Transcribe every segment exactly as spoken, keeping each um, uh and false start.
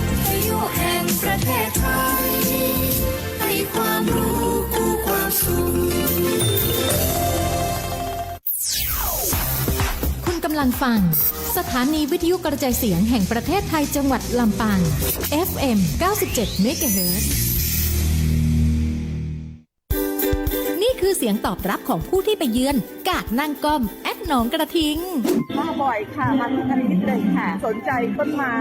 วิทยุแห่งประเทศไทย ให้ความรู้คู่ความสุข คุณกำลังฟัง สถานีวิทยุกระจายเสียงแห่งประเทศไทยจังหวัดลำปาง เอฟเอ็ม เก้าสิบเจ็ด เมกะเฮิรตซ์ นี่คือเสียงตอบรับของผู้ที่ไปเยือน กาดนั่งก้อม แอดหนองกระทิง มาบ่อยค่ะ มาทุกอาทิตย์เลยค่ะ สนใจต้นไม้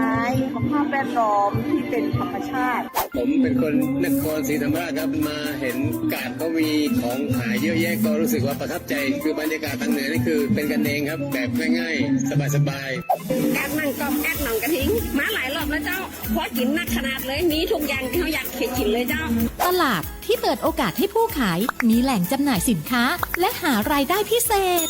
สภาพแวดล้อมที่เป็นธรรมชาติ ผมเป็นคนนครศรีธรรมราชครับ มาเห็นกาดเขามีของขายเยอะแยะ ก็รู้สึกว่าประทับใจ คือบรรยากาศทางเหนือนี่คือเป็นกันเองครับ แบบง่ายๆ สบายๆ กาดนั่งก้อม แอดหนองกระทิง มาหลายรอบแล้วเจ้า พอกิ๋นนักขนาดเลย มีทุกอย่างตี้เฮาอยากกิ๋นเลยเจ้า ตลาดที่เปิดโอกาสให้ผู้ขายมีแหล่งจำหน่ายสินค้า และหารายได้พิเศษ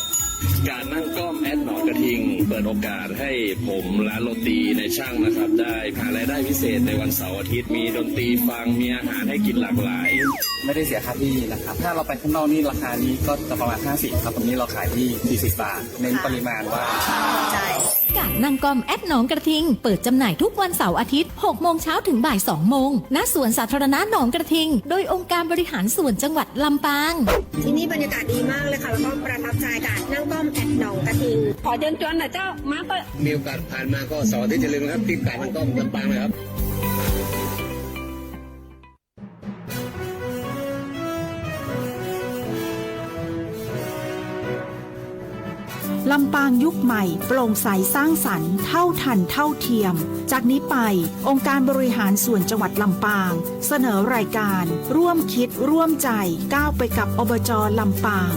กาดนั่งก้อม แอดหนองกระทิง เปิดโอกาสให้ผมร้านโรตีนายช่างนะครับ ได้หารายได้พิเศษในวันเสาร์อาทิตย์ มีดนตรีฟัง มีอาหารให้กิ๋นหลากหลาย ไม่ได้เสียค่าที่นะครับ ถ้าเราไปข้างนอกนี่ราคานี้ก็จะประมาณห้าสิบครับ ตรงนี้เราขายที่สี่สิบบาท เน้นปริมาณว่า กาดนั่งก้อม แอดหนองกระทิง เปิดจำหน่ายทุกวันเสาร์อาทิตย์ หกโมงเช้าถึงบ่ายสองโมง ณ สวนสาธารณะหนองกระทิง โดยองค์การบริหารส่วนจังหวัดลำปาง ที่นี่บรรยากาศดีมากเลยค่ะ แล้วก็ประทับใจกาดนั่งก้อม แอดหนองกระทิง ขอเจิญจวนหน่อยเจ้า มาเต๊อะ มีโอกาสผ่านมาก็เสาร์อาทิตย์อย่าลืมนะครับ ตี้กาดนั่งก้อมลำปางนะครับ ลำปางยุคใหม่ โปร่งใสสร้างสรรค์ เท่าทันเท่าเทียม จากนี้ไป องค์การบริหารส่วนจังหวัดลำปาง เสนอรายการ ร่วมคิดร่วมใจ ก้าวไปกับ อบจ. ลำปาง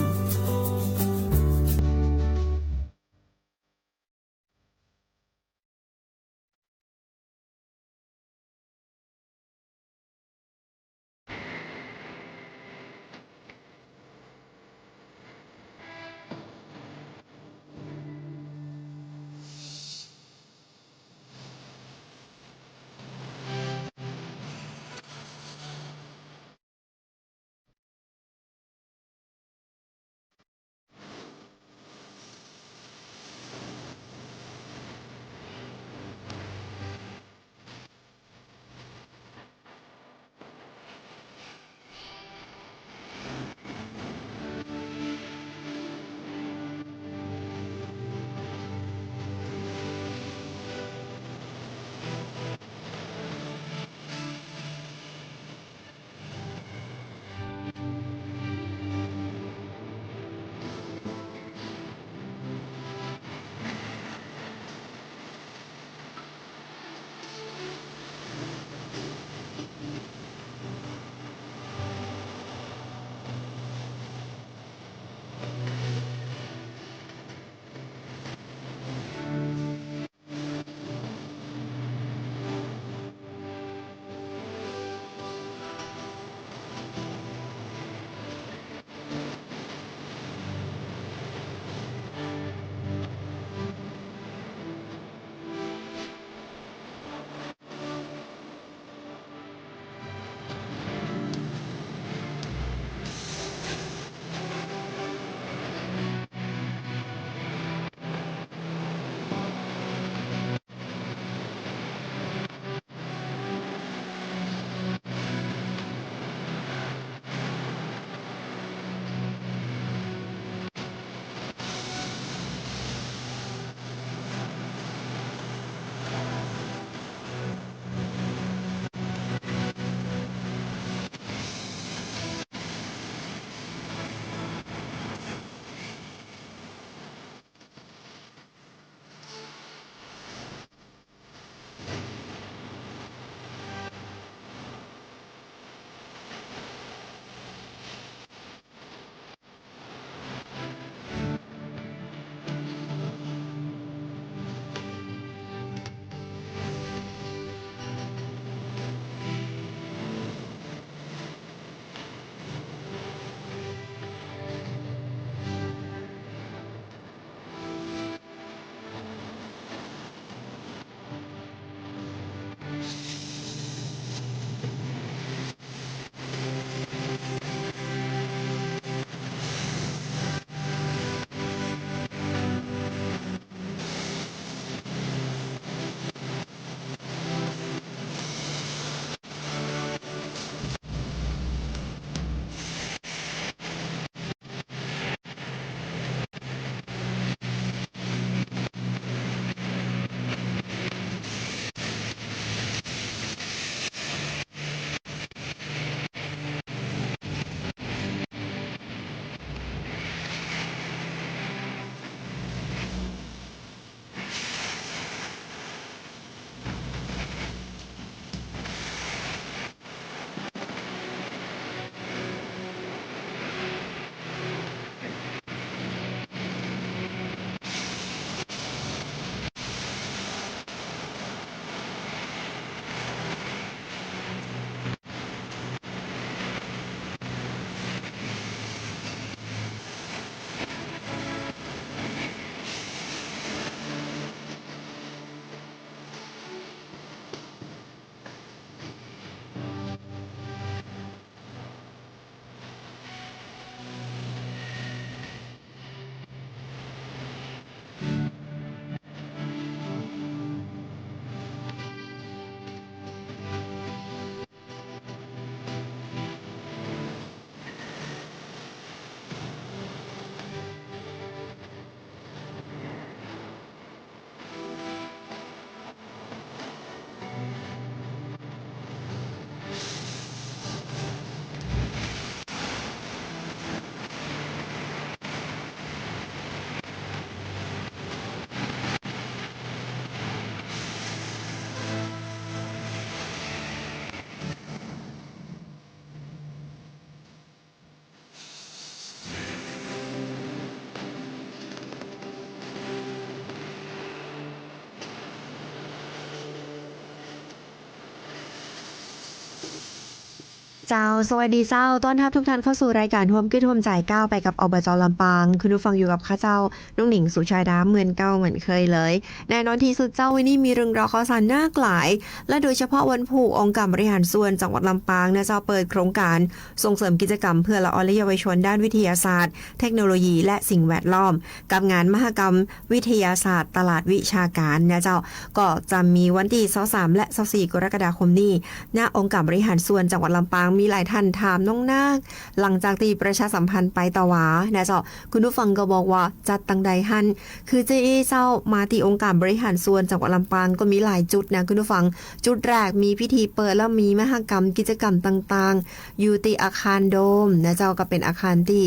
เจ้า สวัสดีเจ้า ต้อนฮับทุกท่านเข้าสู่รายก๋านฮ่วมกึ๊ดฮ่วมใจ๋ก้าวไปกับ อบจ.ลำปาง คุณผู้ฟังอยู่กับข้าเจ้า น้องหนิง สุชาดา เหมือนเก่าเหมือนเคยเลย แน่นอนตี้สุดเจ้า วันนี้มีเรื่องราวข่าวสารนักหลาย และโดยเฉพาะวันพูก องค์การบริหารส่วนจังหวัดลำปางนะเจ้า เปิดโครงก๋านส่งเสริมกิจกรรมเพื่อละอ่อนและเยาวชนด้านวิทยาศาสตร์ เทคโนโลยี และสิ่งแวดล้อม กับงานมหกรรมวิทยาศาสตร์ตลาดวิชาก๋านนะเจ้า ก็จะมีวันตี้ซาวสาม และซาวสี่ กรกฎาคมนี้ ณ องค์การบริหารส่วนจังหวัดลำปาง มีหลายท่านถามน้องนัก หลังจากตี้ประชาสัมพันธ์ไปตะหวานะเจ้า คุณผู้ฟังก็บอกว่าจัดตังใดหั้น คือจะอี้เจ้า มาตี้องค์การบริหารส่วนจังหวัดลำปางก็มีหลายจุดนะคุณผู้ฟัง จุดแรกมีพิธีเปิด แล้วมีมหกรรมกิจกรรมต่างๆ อยู่ตี้อาคารโดมนะเจ้า ก็เป๋นอาคารตี้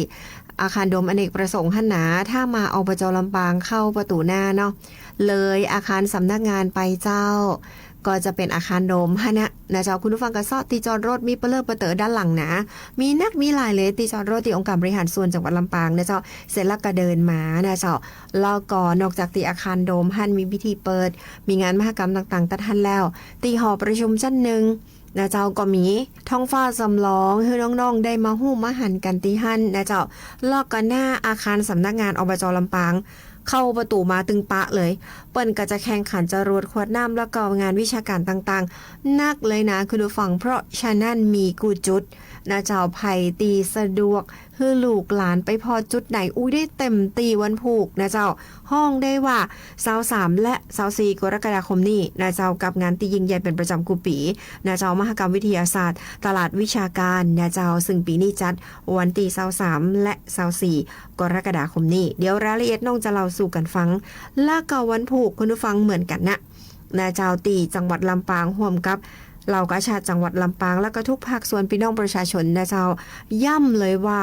อาคารโดมอเนกประสงค์หั้นนา ถ้ามา อบจ.ลำปาง เข้าประตู๋หน้าเนาะ เลยอาคารสำนักงานไปเจ้า ก็จะเป๋นอาคารโดมหั้นนะ นะเจ้า คุณผู้ฟังก็เซาะตี้จอดรถมีเปลิดเปเต๋อด้านหลังนา มีนักมีหลายเลยตี้จอดรถตี้องค์การบริหารส่วนจังหวัดลำปางนะเจ้า เสร็จแล้วก็เดินมานะเจ้า แล้วก็นอกจากตี้อาคารโดมหั้นมีพิธีเปิด มีงานมหกรรมต่างๆ ตั๊ดหั้นแล้ว ตี้หอประชุมชั้นหนึ่ง นะเจ้า ก็มีท้องฟ้าจำลองหื้อน้องๆ ได้มาฮู้มาหันกั๋นตี้หั้นนะเจ้า แล้วก็หน้าอาคารสำนักงาน อบจ.ลำปาง เข้าประตู๋มาตึงปะเลย เปิ้นก็จะแข่งขันจรวดขวดน้ำ แล้วก็งานวิชาก๋านต่างๆ นักเลยนะคุณผู้ฟัง เพราะฉะนั้นมีกู้จุดนะเจ้า ใผตี้สะดวก หื้อลูกหลานไปผ่อจุดไหนอู้ได้เต็มตี้วันพูกนะเจ้า ฮ้องได้ว่าซาวสาม และซาวสี่ กรกฎาคมนี้นะเจ้า กับงานตี้ยิ่งใหญ่เป๋นประจ๋ำกู้ปี๋นะเจ้า มหกรรมวิทยาศาสตร์ตลาดวิชาก๋านนะเจ้า ซึ่งปี๋นี้จัดวันตี้ซาวสาม และซาวสี่ กรกฎาคมนี้ เดี๋ยวรายละเอียดน้องจะเล่าสู่กั๋นฟัง แล้วก็วันพูกคุณผู้ฟังเหมือนกั๋นนะ นะเจ้า ตี้จังหวัดลำปางฮ่วมกับเหล่ากาชาดจังหวัดลำปาง แล้วก็ทุกภาคส่วนปี้น้องประชาชนนะเจ้า ย้ำเลยว่า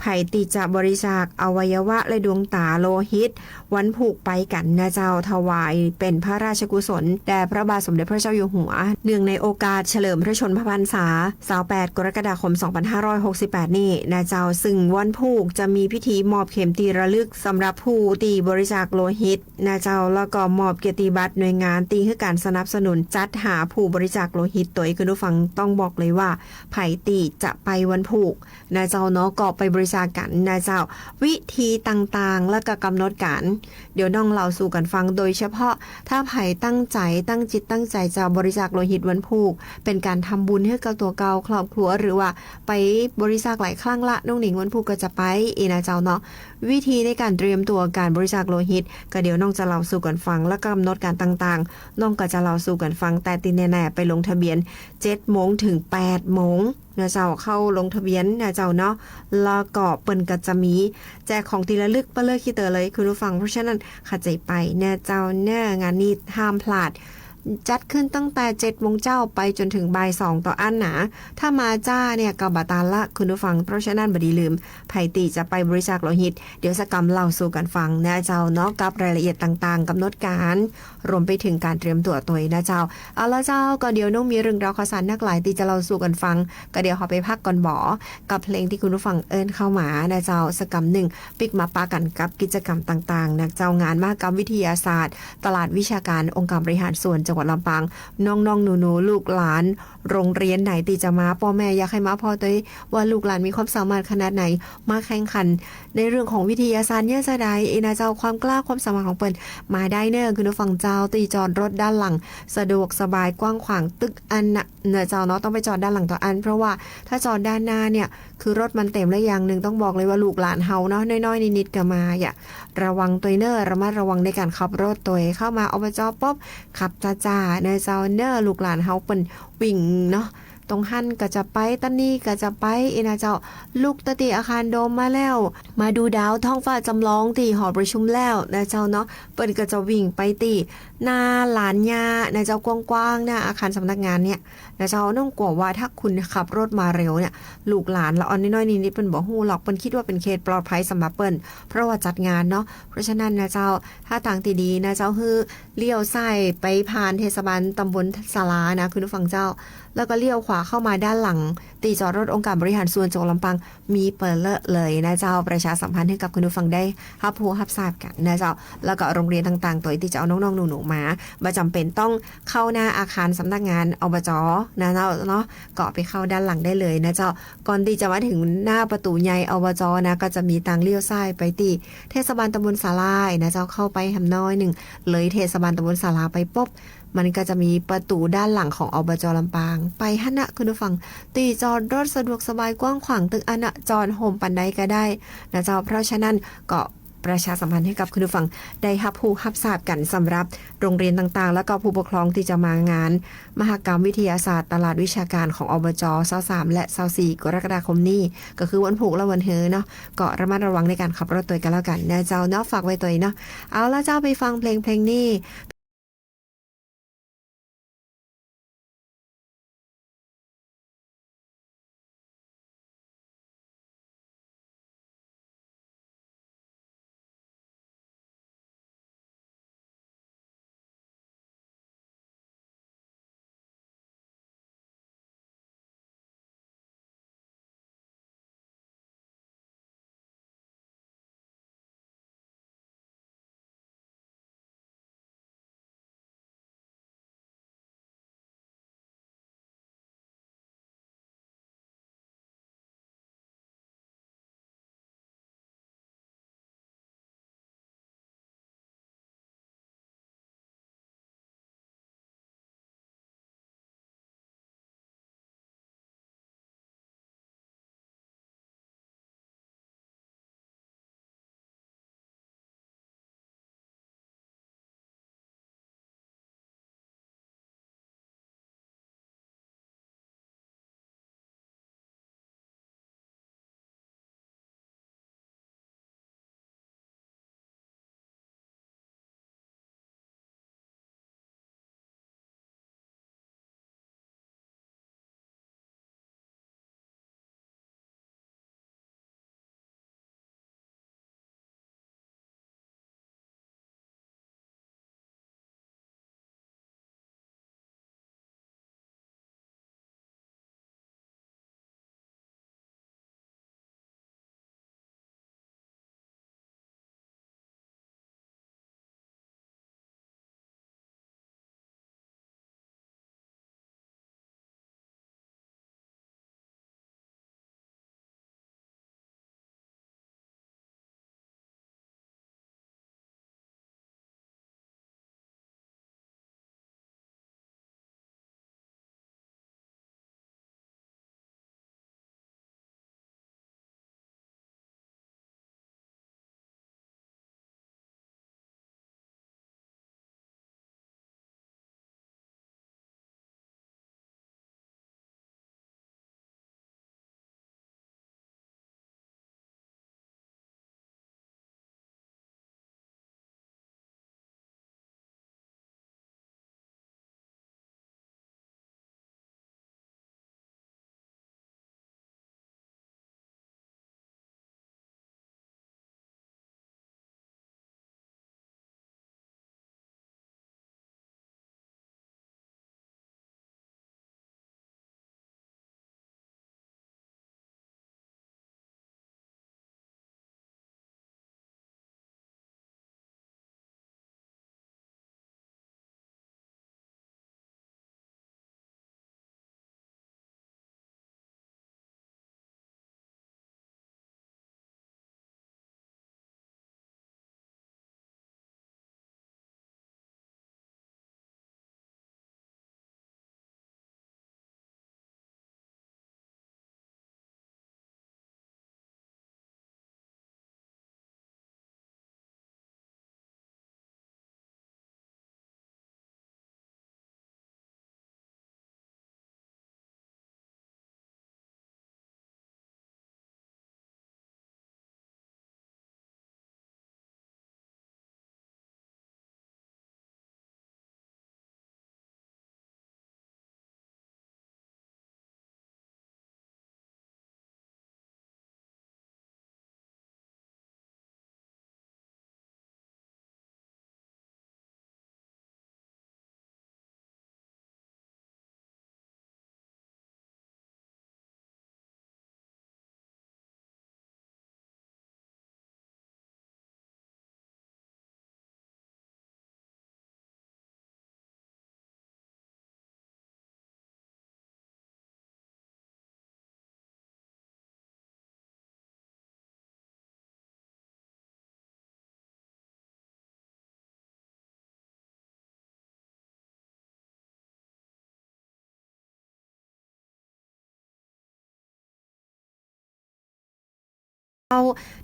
ใผตี้จะบริจาคอวัยวะและดวงต๋าโลหิต วันพูกไปกั๋นนะเจ้า ถวายเป๋นพระราชกุศลแด่พระบาทสมเด็จพระเจ้าอยู่หัว เนื่องในโอกาสเฉลิมพระชนมพรรษา ซาวแปด กรกฎาคม สองพันห้าร้อยหกสิบแปด นี้นะเจ้า ซึ่งวันพูกจะมีพิธีมอบเข็มตี้ระลึกสำหรับผู้ตี้บริจาคโลหิต นะเจ้า แล้วก็มอบเกียรติบัตรหน่วยงานตี้หื้อก๋านสนับสนุนจัดหาผู้บริจาคโลหิต โตยคุณผู้ฟังต้องบอกเลยว่า ใผตี้จะไปวันพูกนะเจ้าเนาะ ก็ไปบริจาคกั๋นนะเจ้า วิธีต่างๆ แล้วก็กำหนดก๋าน เดี๋ยวน้องเล่าสู่กั๋นฟัง โดยเฉพาะถ้าใผตั้งใจ๋ ตั้งจิตตั้งใจ๋จะบริจาคโลหิตวันพูก เป๋นก๋านทำบุญหื้อกับตั๋วเก่าครอบครัว หรือว่าไปบริจาคหลายครั้งละ น้องหนิงวันพูกก็จะไป เอนะเจ้าเนาะ วิธีในก๋านเตรียมตั๋วก๋านบริจาคโลหิต ก็เดี๋ยวน้องจะเล่าสู่กั๋นฟัง แล้วก็กำหนดก๋านต่างๆ น้องก็จะเล่าสู่กั๋นฟัง แต่ตี้แน่ๆ ไปลงทะเบียน เจ็ดโมง ถึง แปดโมงนะเจ้า เข้าลงทะเบียนนะเจ้าเนาะ แล้วก็เปิ้นก็จะมีแจกของตี้ระลึกเปเล่อขี้เต๋อเลยคุณผู้ฟัง เพราะฉะนั้นใผใจ๋ไปนะเจ้าเน่อ งานนี้ห้ามพลาด จัดขึ้นตั้งแต่ เจ็ดโมงเจ๊าไปจ๋นเถิงบ่ายสองต่ออั้นนะ ถ้ามาจ๊าเนี่ยก็บ่ตันละคุณผู้ฟัง เพราะฉะนั้นบ่ดีลืม ใผตี้จะไปบริจาคโลหิต เดี๋ยวสะกำเล่าสู่กั๋นฟังนะเจ้าเนาะ กับรายละเอียดต่างๆ กำหนดก๋าน รวมไปเถิงก๋านเตรียมตั๋วโตยนะเจ้า เอาละเจ้า ก็เดี๋ยวน้องมีเรื่องราวข่าวสารนักหลายตี้จะเล่าสู่กั๋นฟัง ก็เดี๋ยวเฮาไปพักก่อนบ่ กับเพลงตี้คุณผู้ฟังเอิ้นเข้ามานะเจ้า สะกำนึ่ง ปิ๊กมาปะกั๋นกับกิจกรรมต่างๆ นะเจ้า งานมหกรรมวิทยาศาสตร์ ตลาดวิชาก๋าน องค์การบริหารส่วนจังหวัดลำปาง น้องๆ หนูๆ ลูกหลาน โรงเรียนไหนตี้จะมา ป้อแม่อยากหื้อมาผ่อโตยว่าลูกหลานมีความสามารถขนาดไหน มาแข่งขันในเรื่องของวิทยาศาสตร์เนี่ยจะใด เอนะเจ้า ความกล้าความสามารถของเปิ้น มาได้เน่อคุณผู้ฟังเจ้า ตี้จอดรถด้านหลัง สะดวกสบายกว้างขวาง ตึกอั้นนะ เน่อเจ้าเนาะ ต้องไปจอดด้านหลังตั๋วอั้น เพราะว่าถ้าจอดด้านหน้าเนี่ย คือรถมันเต๋ม และอย่างนึ่งต้องบอกเลยว่าลูกหลานเฮาเนาะ น้อยๆ นิดๆ ก็มา อย่า ระวังโตยเน่อ ระมัดระวังในก๋านขับรถโตย เข้ามา อบจ. ปุ๊บ ขับจ๊าๆ เน่อเจ้าเน่อ ลูกหลานเฮาเปิ้นวิ่งเนาะ ตรงหั้นก็จะไป ตั๊นนี้ก็จะไป เอนะเจ้า ลุกตะตี้อาคารโดมมาแล้ว มาดูดาวท้องฟ้าจำลองตี้หอประชุมแล้วนะเจ้าเนาะ เปิ้นก็จะวิ่งไปตี้หน้าลานหญ้านะเจ้า กว้างๆ หน้าอาคารสำนักงานเนี่ยนะเจ้า น้องกั๋วว่าถ้าคุณขับรถมาเร็วเนี่ย ลูกหลานละอ่อนน้อยๆ นิดๆ เปิ้นบ่ฮู้หรอก เปิ้นกึ๊ดว่าเป๋นเขตปลอดภัยสำหรับเปิ้น เพราะว่าจัดงานเนาะ เพราะฉะนั้นนะเจ้า ถ้าตางตี้ดีนะเจ้า หื้อเลี้ยวซ้ายไปผ่านเทศบาลตำบลศาลานะคุณผู้ฟังเจ้า แล้วก็เลี้ยวขวา เข้ามาด้านหลังตี้จอดรถองค์การบริหารส่วนจังหวัดลำปาง มีเป๋อเล้อเลยนะเจ้า ประชาสัมพันธ์หื้อกับคุณผู้ฟังได้ฮับฮู้ฮับทราบกั๋นนะเจ้า แล้วก็โรงเรียนต่างๆ ตวยตี้จะเอาน้องๆ หนูๆ มา บ่จ๋ำเป๋นต้องเข้าหน้าอาคารสำนักงาน อบจ นะเจ้าเนาะ ก็ไปเข้าด้านหลังได้เลยนะเจ้า ก่อนตี้จะมาเถิงหน้าประตู๋ใหญ่ อบจ นะ ก็จะมีตางเลี้ยวซ้ายไปตี้เทศบาลตำบลสาหร่ายนะเจ้า เข้าไปแหมน้อยนึ่ง เลยเทศบาลตำบลสาหร่ายไปปุ๊บ มันก็จะมีประตู๋ด้านหลังของ อบจ ลำปาง ไปหั้นนะคุณผู้ฟัง ตี้จอดรถสะดวกสบายกว้างขวาง ตึงอั้นนะ จอดโฮมปันใดก็ได้นะเจ้า เพราะฉะนั้นก็ประชาสัมพันธ์หื้อกับคุณผู้ฟังได้ฮับฮู้ฮับทราบกั๋น สำหรับโรงเรียนต่างๆ แล้วก็ผู้ปกครองตี้จะมางานมหกรรมวิทยาศาสตร์ตลาดวิชาการของ อบจ ซาวสาม และ ซาวสี่ กรกฎาคมนี้ ก็คือวันพูกและวันฮือเนาะ ก็ระมัดระวังในก๋านขับรถตวยกั๋นแล้วกั๋นนะเจ้าเนาะ ฝากไว้ตวยเนาะ เอาละเจ้า ไปฟังเพลงเพลงนี้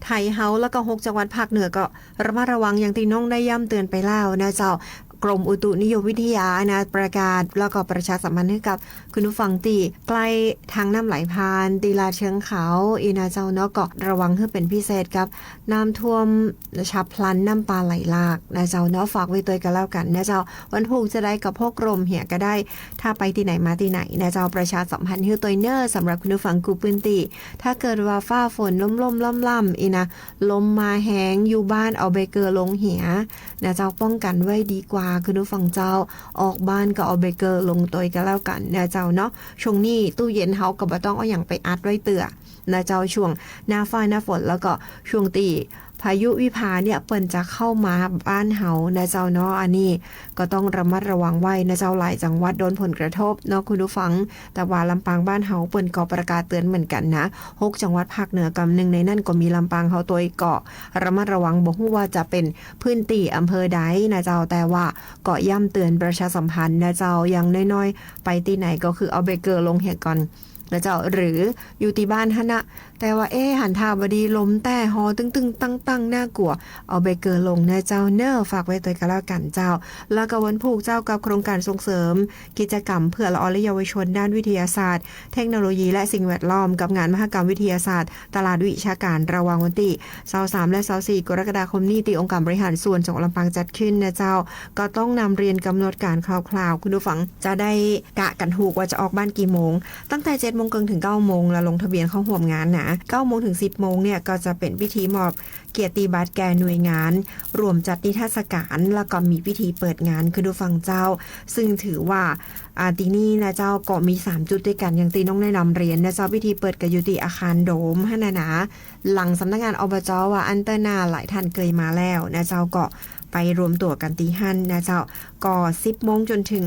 ไทยเฮา แล้วก็หกจังหวัดภาคเหนือก็ระมัดระวังอย่างตี้น้องได้ย้ำเตือนไปแล้วนะเจ้า กรมอุตุนิยมวิทยานะ ประกาศแล้วก็ประชาสัมพันธ์หื้อกับคุณผู้ฟังตี้ใก้ทางน้ำไหลผ่าน ตี้ลาดเชิงเขา อี้นะเจ้าเนาะ ก็ระวังหื้อเป๋นพิเศษกับน้ำท่วมฉับพลัน น้ำป่าไหลหลากนะเจ้าเนาะ ฝากไว้ตวยก็แล้วกั๋นนะเจ้า วันพูกจะได้ก็พกร่มเหียก็ได้ ถ้าไปตี้ไหนมาตี้ไหนนะเจ้า ประชาสัมพันธ์หื้อตวยเน่อ สำหรับคุณผู้ฟังกู้ปื้นตี้ ถ้าเกิดว่าฟ้าฝนล่มๆล่ำๆ อี้นะ ลมมาแฮง อยู่บ้านเอาเบเกอร์ลงเหียนะเจ้า ป้องกั๋นไว้ดีกว่า คุณผู้ฟังเจ้า ออกบ้านก็เอาเบเกอร์ลงตวยก็แล้วกั๋นนะเจ้าเนาะ ช่วงนี้ตู้เย็นเฮาก็บ่ต้องเอาหยังไปอัดไว้เตื้อนะเจ้า ช่วงหน้าฟ้าหน้าฝน แล้วก็ช่วงตี้พายุวิภาเนี่ยเปิ้นจะเข้ามาบ้านเฮานะเจ้าเนาะ อันนี้ก็ต้องระมัดระวังไว้นะเจ้า หลายจังหวัดโดนผลกระทบเนาะคุณผู้ฟัง แต่ว่าลำปางบ้านเฮาเปิ้นก็ประกาศเตือนเหมือนกั๋นนะ หกจังหวัดภาคเหนือ กำนึ่งในนั้นก็มีลำปางเฮาตวย ก็ระมัดระวัง บ่ฮู้ว่าจะเป๋นพื้นตี้อำเภอใดนะเจ้า แต่ว่าก็ย้ำเตือนประชาสัมพันธ์นะเจ้า อย่างน้อยๆ ไปตี้ไหนก็คือเอาเบเกอร์ลงเหียก่อนนะเจ้า หรืออยู่ตี้บ้านหั้นนะ แต่ว่า เอ๊ะ หันท่าบ่ดี ลมแต๊ฮอตึ้งๆตั้งๆ น่ากลัว เอาเบเกอร์ลงนะเจ้าเน่อ ฝากไว้ตวยก็แล้วกั๋นเจ้า แล้วก็วันพูกเจ้า กับโครงการส่งเสริมกิจกรรมเพื่อละอ่อนและเยาวชนด้านวิทยาศาสตร์ เทคโนโลยีและสิ่งแวดล้อม กับงานมหกรรมวิทยาศาสตร์ ตลาดวิชาการ ระหว่างวันตี้ซาวสามและซาวสี่กรกฎาคมนี้ ตี้องค์การบริหารส่วนจังหวัดลำปางจัดขึ้นนะเจ้า ก็ต้องนำเรียนกำหนดการคร่าวๆ คุณผู้ฟังจะได้กะกั๋นถูกว่าจะออกบ้านกี่โมง ตั้งแต่เจ็ดโมงเกิ่งถึงเก้าโมง แล้วลงทะเบียนเข้าฮ่วมงานนะ เก้าโมงถึงสิบโมงเนี่ยก็จะเป๋นพิธีมอบเกียรติบัตรแก่หน่วยงาน ร่วมจัดนิทรรศการ แล้วก็มีพิธีเปิดงาน คุณผู้ฟังเจ้า ซึ่งถือว่า อ่า ตี้นี่นะเจ้า ก็มีสามจุดด้วยกั๋น อย่างตี้น้องได้นำเรียนนะเจ้า พิธีเปิดก็อยู่ตี้อาคารโดมหั้นนะนะ หลังสำนักงาน อบจ ว่าอั้นเต๊อะนา หลายท่านเกยมาแล้วนะเจ้า ก็ไปรวมตั๋วกั๋นตี้หั้นนะเจ้า ก็สิบโมงจนถึง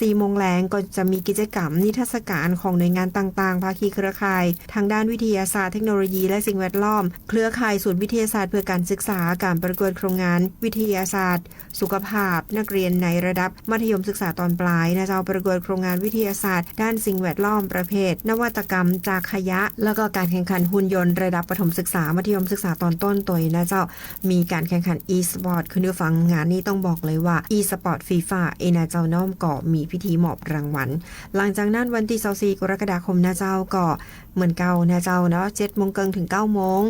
สี่โมงแลง ก็จะมีกิจกรรมนิทรรศการของหน่วยงานต่างๆ ภาคีเครือข่าย ทางด้านวิทยาศาสตร์ เทคโนโลยี และสิ่งแวดล้อม เครือข่ายศูนย์วิทยาศาสตร์เพื่อการศึกษา การประกวดโครงงานวิทยาศาสตร์ สุขภาพ นักเรียนในระดับมัธยมศึกษาตอนปลายนะเจ้า ประกวดโครงงานวิทยาศาสตร์ด้านสิ่งแวดล้อมประเภทนวัตกรรมจากขยะ แล้วก็การแข่งขันหุ่นยนต์ระดับประถมศึกษา มัธยมศึกษาตอนต้นตวยนะเจ้า มีการแข่งขัน อีสปอร์ต คุณผู้ฟัง งานนี้ต้องบอกเลยว่า อีสปอร์ตฟีฟา เอนะเจ้าเนาะ ก็มีพิธีมอบรางวัล หลังจากนั้นวันตี้ซาวสี่กรกฎาคมนะเจ้า ก็เหมือนเก่านะเจ้าเนาะ เจ็ดโมงเกิ่งถึงเก้าโมง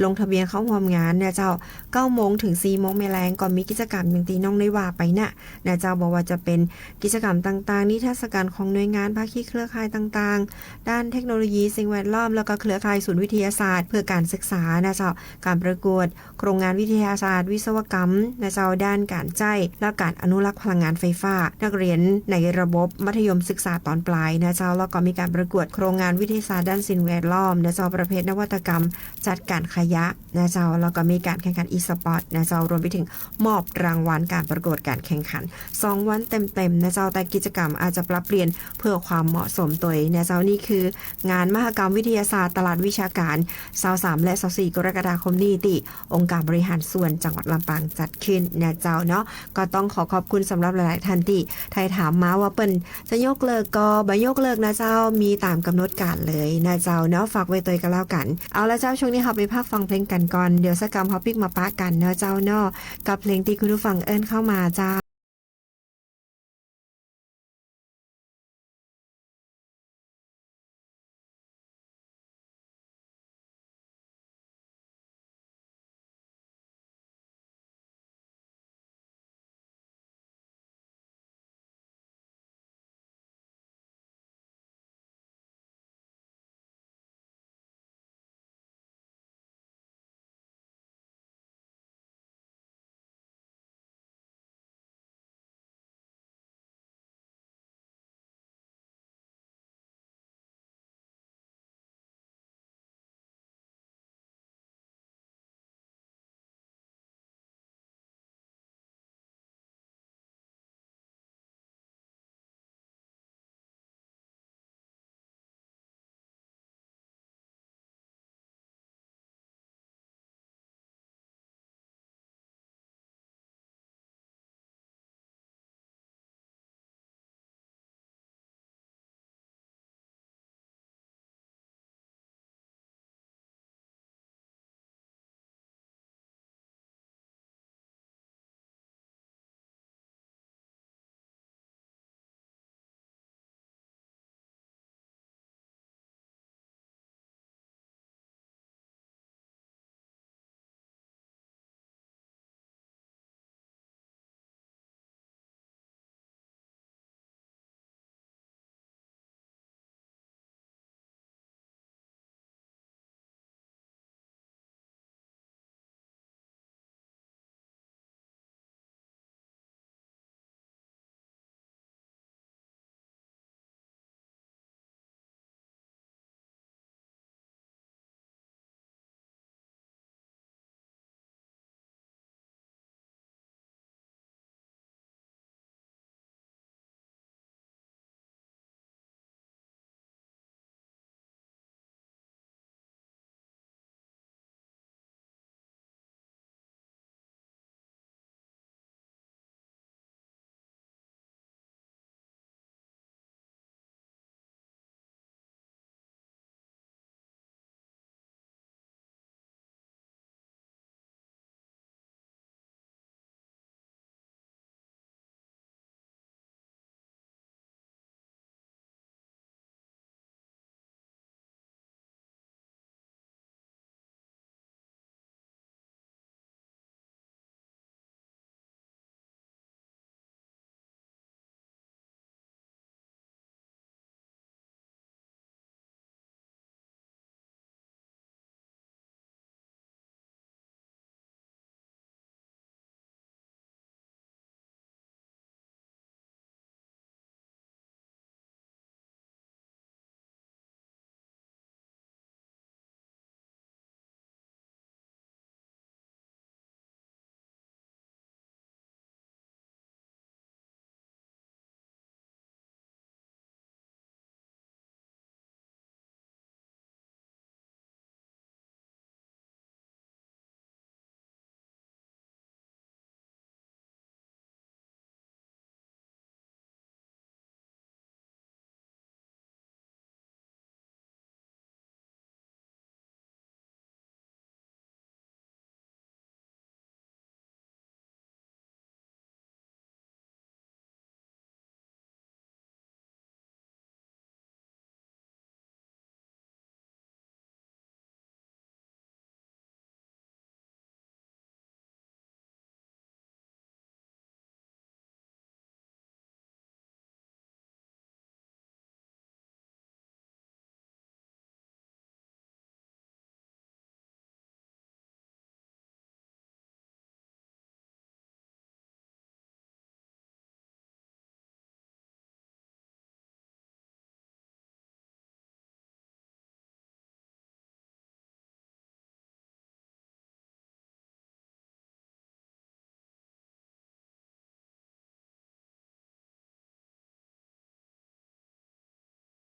ลงทะเบียนเข้าฮ่วมงานนะเจ้า เก้าโมงถึงสี่โมงแลง ก็มีกิจกรรมอย่างตี้น้องได้ว่าไปนะ นะเจ้า บ่ว่าจะเป๋นกิจกรรมต่างๆ นิทรรศการของหน่วยงานภาคีเครือข่ายต่างๆ ด้านเทคโนโลยีสิ่งแวดล้อม แล้วก็เครือข่ายศูนย์วิทยาศาสตร์เพื่อการศึกษานะเจ้า การประกวดโครงงานวิทยาศาสตร์ วิศวกรรมนะเจ้า ด้านการใจ๊และการอนุรักษ์พลังงานไฟฟ้า นักเรียนในระบบมัธยมศึกษาตอนปลายนะเจ้า แล้วก็มีการประกวดโครงงานวิทยาศาสตร์ด้านสิ่งแวดล้อมนะเจ้า ประเภทนวัตกรรมจัดการขยะนะเจ้า แล้วก็มีการแข่งขันอีสปอร์ตนะเจ้า รวมไปถึง มอบรางวัลการประกวดการแข่งขัน สองวันเต็มๆ นะเจ้า แต่กิจกรรมอาจจะปรับเปลี่ยนเพื่อความเหมาะสมตวยนะเจ้า นี่คืองานมหกรรมวิทยาศาสตร์ตลาดวิชาการ ซาวสามและซาวสี่กรกฎาคมนี้ ตี้องค์การบริหารส่วนจังหวัดลำปางจัดขึ้นนะเจ้าเนาะ ก็ต้องขอขอบคุณสำหรับหลายๆ ท่านตี้ไถ่ถามมาว่าเปิ้นจะยกเลิกก่อ บ่ยกเลิกนะเจ้า มีต๋ามกำหนดก๋านเลยนะเจ้าเนาะ ฝากไว้ตวยก็แล้วกั๋น เอาละเจ้า ช่วงนี้เฮาไปพักฟังเพลงกั๋นก่อน เดี๋ยวสักกำเฮาปิ๊กมาปะกั๋นเนาะเจ้าเนาะ กับเพลงตี้คุณผู้ฟังเอิ้นเข้ามาเจ้า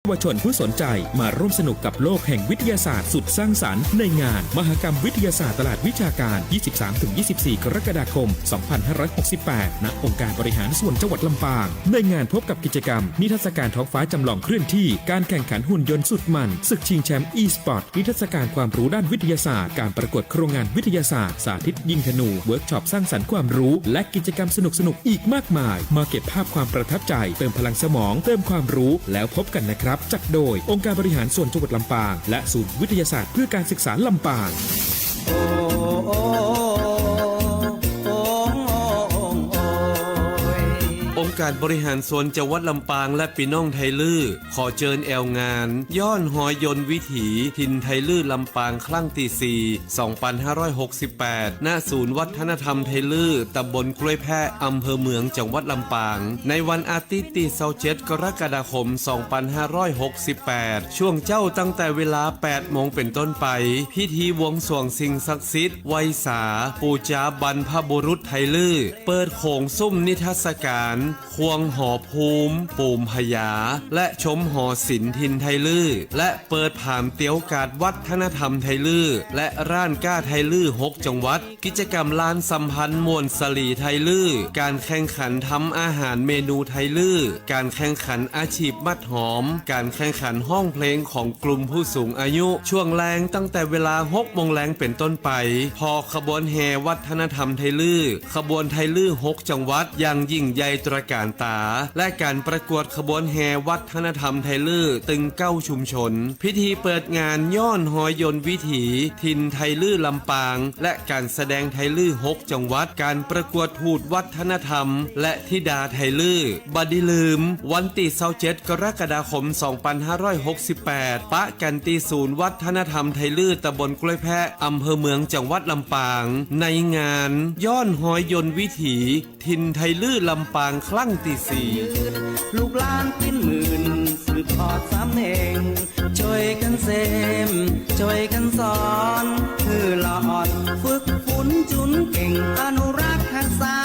เยาวชนผู้สนใจมาร่วมสนุกกับโลกแห่งวิทยาศาสตร์สุดสร้างสรรค์ในงานมหกรรมวิทยาศาสตร์ตลาดวิชาการ ยี่สิบสามถึงยี่สิบสี่ กรกฎาคม สองพันห้าร้อยหกสิบแปด ณ องค์การบริหารส่วนจังหวัดลำปาง ในงานพบกับกิจกรรมนิทรรศการท้องฟ้าจำลองเคลื่อนที่ การแข่งขันหุ่นยนต์สุดมัน ศึกชิงแชมป์ อีสปอร์ต นิทรรศการความรู้ด้านวิทยาศาสตร์ การประกวดโครงงานวิทยาศาสตร์ สาธิตยิงธนู เวิร์กช็อปสร้างสรรค์ความรู้ และกิจกรรมสนุกๆ อีกมากมาย มาเก็บภาพความประทับใจ เติมพลังสมอง เติมความรู้ แล้วพบกันนะครับ จัดโดยองค์การบริหารส่วนจังหวัดลำปาง และศูนย์วิทยาศาสตร์เพื่อการศึกษาลำปาง องค์การบริหารส่วนจังหวัดลำปางและปี้น้องไทยลื้อ ขอเจิญแอ่วงาน ย้อนฮอยยนต์วิถี ถิ่นไทยลื้อลำปาง ครั้งตี้สี่ สองพันห้าร้อยหกสิบแปด ณ ศูนย์วัฒนธรรมไทยลื้อ ตำบลกล้วยแพะ อำเภอเมือง จังหวัดลำปาง ในวันอาทิตย์ตี้ซาวเจ็ด กรกฎาคม สองพันห้าร้อยหกสิบแปด ช่วงเจ๊าตั้งแต่เวลาแปดโมงเป๋นต้นไป พิธีบวงสรวงสิ่งศักดิ์สิทธิ์ ไหว้สา ปู๋จาบรรพบุรุษไทยลื้อ เปิดโขงสุมนิทรรศการ ควงหอภูมิ ปู๋มพญา และชมหอศิลป์ถิ่นไทยลื้อ และเปิดผามเตี๋ยวก๋าดวัฒนธรรมไทยลื้อ และร้านก๊าไทยลื้อ หกจังหวัด กิจกรรมลานสัมพันธ์ม่วนสลีไทยลื้อ ก๋านแข่งขันทำอาหารเมนูไทยลื้อ ก๋านแข่งขันอาชีพมัดหอม ก๋านแข่งขันฮ้องเพลงของกลุ่มผู้สูงอายุ ช่วงแลงตั้งแต่เวลาหกโมงแลงเป๋นต้นไป ผ่อขบวนแห่วัฒนธรรมไทยลื้อ ขบวนไทยลื้อ หกจังหวัด อย่างยิ่งใหญ่ตระก๋านต๋า และก๋านประกวดขบวนแห่วัฒนธรรมไทยลื้อ ตึงเก้าชุมชน พิธีเปิดงานย้อนฮอยยนต์วิถี ถิ่นไทยลื้อลำปาง และก๋านแสดงไทยลื้อ หกจังหวัด ก๋านประกวดทูตวัฒนธรรม และธิดาไทยลื้อ บ่ดีลืม วันตี้ซาวเจ็ด กรกฎาคม สองพันห้าร้อยหกสิบแปด ปะกั๋นตี้ศูนย์วัฒนธรรมไทยลื้อ ตำบลกล้วยแพะ อำเภอเมือง จังหวัดลำปาง ในงานย้อนฮอยยนต์วิถี ถิ่นไทยลื้อลำปาง ครั้งตี้สี่ ลูกหลานปิ้นหมื่น สืบทอดสำเนง จ้วยกั๋นเสม จ้วยกั๋นสอน หื้อละอ่อน ฝึกฝนจุ๋นเก่ง อนุรักษ์ฮักษา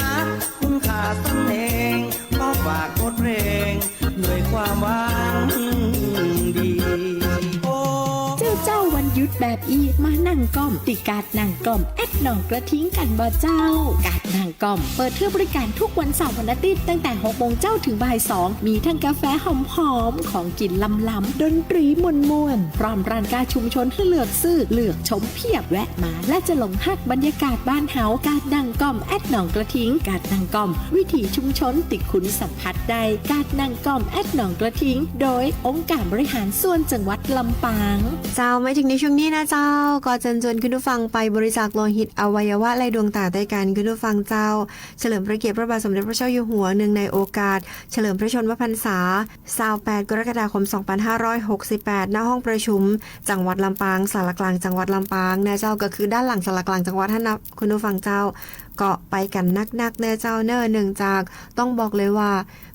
คุณค่าสำเนง ขอฝากบทเพลง ด้วยความหวังดี เจ้าเจ้า วันหยุดแบบอี้ มานั่งก้อม ตี้ก๋าดนั่งก้อม แอดหนองกระทิงกั๋นบ่เจ้า ก๋าดนั่งก้อม เปิดหื้อบริก๋ารทุกวันเสาร์วันอาทิตย์ ตั้งแต่หกโมงเจ๊าเถิงบ่ายสอง มีตึงก๋าแฟหอมๆ ของกิ๋นล้ำๆ ดนตรีม่วนๆ พร้อมร้านก๊าชุมชนหื้อเลือกซื้อ เลือกชมเพียบ แวะมา และจะหลงฮักบรรยากาศบ้านเฮา ก๋าดนั่งก้อม แอดหนองกระทิง ก๋าดนั่งก้อม วิถีชุมชนตี้คุณสัมผัสได้ ก๋าดนั่งก้อม แอดหนองกระทิง โดยองค์การบริหารส่วนจังหวัดลำปาง เจ้า มาเถิงในช่วงนี้นะเจ้า ก็เจิญจวนคุณผู้ฟังไปบริจาคโลหิต อวัยวะและดวงต๋าตวยกั๋น คุณผู้ฟังเจ้า เฉลิมพระเกียรติพระบาทสมเด็จพระเจ้าอยู่หัว เนื่องในโอกาสเฉลิมพระชนมพรรษา ซาวแปด กรกฎาคม สองพันห้าร้อยหกสิบแปด ณ ห้องประชุมจังหวัดลำปาง ศาลากลางจังหวัดลำปางนะเจ้า ก็คือด้านหลังศาลากลางจังหวัดหั้นนะ คุณผู้ฟังเจ้า ก็ไปกั๋นนักๆ เน้อเจ้าเน้อ เนื่องจากต้องบอกเลยว่า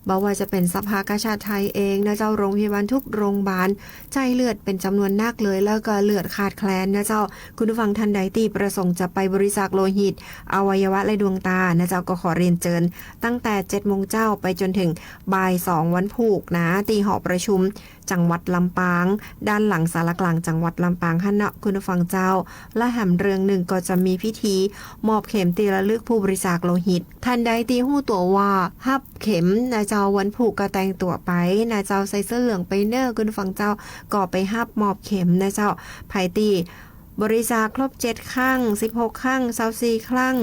บ่ว่าจะเป๋นสภากาชาดไทยเองนะเจ้า โรงพยาบาลทุกโรงพยาบาล ใจ๊เลือดเป๋นจ๋ำนวนนักเลย แล้วก็เลือดขาดแคลนนะเจ้า คุณผู้ฟังท่านใดตี้ประสงค์จะไปบริจาคโลหิต อวัยวะและดวงต๋านะเจ้า ก็ขอเรียนเจิญ ตั้งแต่เจ็ดโมงเจ๊าไปจ๋นเถิงบ่ายสองวันพูกนะ ตี้หอประชุมจังหวัดลำปาง ด้านหลังศาลากลางจังหวัดลำปางหั้นนะ คุณผู้ฟังเจ้า และแหมเรื่องนึ่งก็จะมีพิธีมอบเข็มตี้ระลึกผู้บริจาคโลหิต ท่านใดตี้ฮู้ตั๋วว่าฮับเข็มนะเจ้า วันพูกก็แต่งตั๋วไปนะเจ้า ใส่เสื้อเหลืองไปเน้อ คุณผู้ฟังเจ้า ก็ไปฮับมอบเข็มนะเจ้า ใผตี้ บริจาคครบเจ็ดครั้ง สิบหกครั้ง ซาวสี่ครั้ง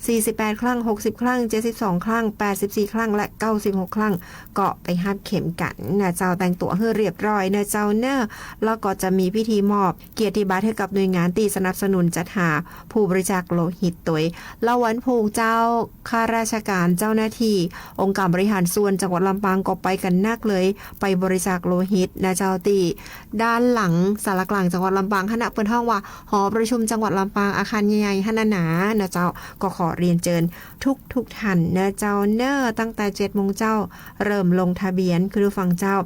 สี่สิบแปดครั้ง หกสิบครั้ง เจ็ดสิบสองครั้ง แปดสิบสี่ครั้ง และเก้าสิบหกครั้ง ก็ไปฮับเข็มกั๋นนะเจ้า แต่งตั๋วหื้อเรียบร้อยนะเจ้าเน้อ แล้วก็จะมีพิธีมอบเกียรติบัตรหื้อกับหน่วยงานตี้สนับสนุนจัดหาผู้บริจาคโลหิตตวย แล้ววันพูกเจ้า ข้าราชการ เจ้าหน้าตี้ องค์การบริหารส่วนจังหวัดลำปางก็ไปกั๋นนักเลย ไปบริจาคโลหิตนะเจ้า ตี้ด้านหลังศาลากลางจังหวัดลำปางหั้นนะ เปิ้นฮ้องว่า หอประชุมจังหวัดลำปาง อาคารใหญ่ๆ หั้นนานา นะเจ้า ก็ขอเรียนเจิญทุกๆ ท่านนะเจ้าเน่อ ตั้งแต่เจ็ดโมงเจ้า เริ่มลงทะเบียน คุณผู้ฟังเจ้า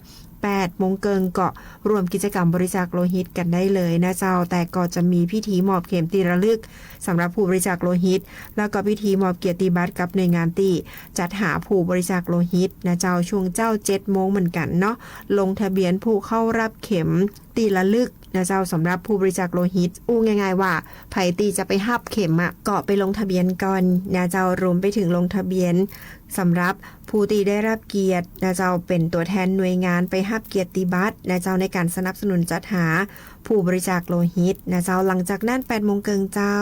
แปดโมงเกิ่งก็ร่วมกิจกรรมบริจาคโลหิตกั๋นได้เลยนะเจ้า แต่ก็จะมีพิธีมอบเข็มตี้ระลึกสำหรับผู้บริจาคโลหิต แล้วก็พิธีมอบเกียรติบัตรกับหน่วยงานตี้จัดหาผู้บริจาคโลหิตนะเจ้า ช่วงเจ๊าเจ็ดโมงเหมือนกั๋นเนาะ ลงทะเบียนผู้เข้ารับเข็มตี้ระลึกนะเจ้า สำหรับผู้บริจาคโลหิต อู้ง่ายๆ ว่า ใผตี้จะไปฮับเข็มอะ ก็ไปลงทะเบียนก่อนนะเจ้า รวมไปเถิงลงทะเบียนสำหรับผู้ตี้ได้รับเกียรตินะเจ้า เป๋นตั๋วแทนหน่วยงานไปฮับเกียรติบัตรนะเจ้า ในก๋านสนับสนุนจัดหาผู้บริจาคโลหิตนะเจ้า หลังจากนั้นแปดโมงเกิ่งเจ้า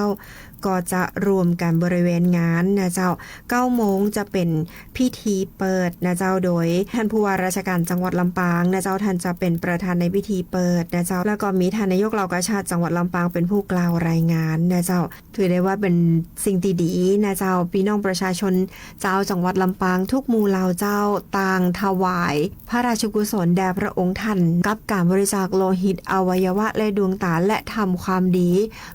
ก็จะรวมกั๋นบริเวณงานนะเจ้า เก้าโมงจะเป๋นพิธีเปิดนะเจ้า โดยท่านผู้ว่าราชการจังหวัดลำปางนะเจ้า ท่านจะเป๋นประธานในพิธีเปิดนะเจ้า แล้วก็มีท่านนายกเหล่ากาชาดจังหวัดลำปางเป๋นผู้กล่าวรายงานนะเจ้า ถือได้ว่าเป๋นสิ่งตี้ดีนะเจ้า ปี้น้องประชาชนเจ้าจังหวัดลำปางทุกหมู่เหล่าเจ้า ต่างถวายพระราชกุศลแด่พระองค์ท่าน กับก๋านบริจาคโลหิต อวัยวะและดวงต๋า และทำความดี